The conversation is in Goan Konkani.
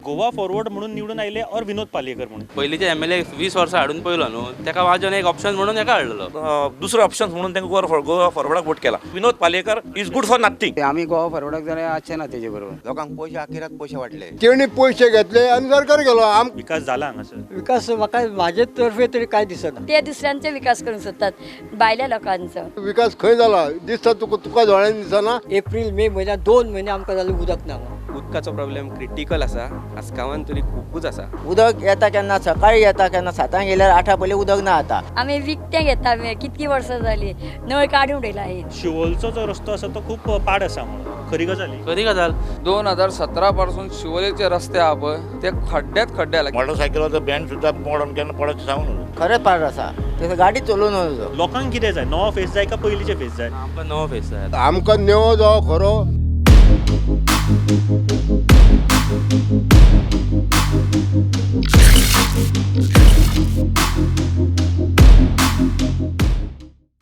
गोवा फॉरवर्ड म्हणून निवडून आयले और विनोद पालयेकर म्हणून? पयलींचे एमएलए 20 वर्सां हाडून पयलो न्हू, तेका वाजोवन एक ऑप्शन म्हणून हेका हाडलेलो. दुसरो ऑप्शन म्हणून तांकां गोवा फॉरवर्डाक वोट केला. Vinod Palyekar is good for nothing. आमी गोवा फॉरवर्डाक जाल्यार आसचे ना तेजे बरोबर. लोकांक पयशे, अखेराक पयशे वाटले. तेणी पयशे घेतले आनी सरकार गेलो आम. विकास जाला हांगासर? विकास म्हाका म्हाजे तर्फे तरी काय दिसना. ते दुसऱ्यांचे विकास करूंक सोदतात, भायल्या लोकांचो. विकास खंय जाला दिसता तुका? तुका दोळ्यांनी दिसना? एप्रील मे म्हयन्यात 2 म्हयने आमकां जाले उदक ना. उदकाचो प्रॉब्लेम क्रिटिकल आसा. आसगांवान तरी खुबूच आसा. उदक येता केन्ना सकाळी येता, केन्ना 7 गेल्यार 8 पयलीं उदक ना आतां. आमी विकतें घेता, कितकी वर्सां जाली नळ काडून उडयला हे. शिवोलचो जो रस्तो आसा तो खूब पाड आसा म्हणून, खरी गजाल ही? खरी गजाल. 2017 पासून शिवोलेचे रस्ते आहा पळय, ते खड्ड्यात खड्डे आला. मोटरसायकलाचो बँड सुद्दां मोडून केन्ना पडत सांगू. खरेंच पाड आसा तसो, गाडी चलोवन वचो. लोकांक कितें जाय, नवो फेस जाय काय पयलींचे फेस जाय? आमकां नवो फेस जाय. आमकां नेवो जावो खरो.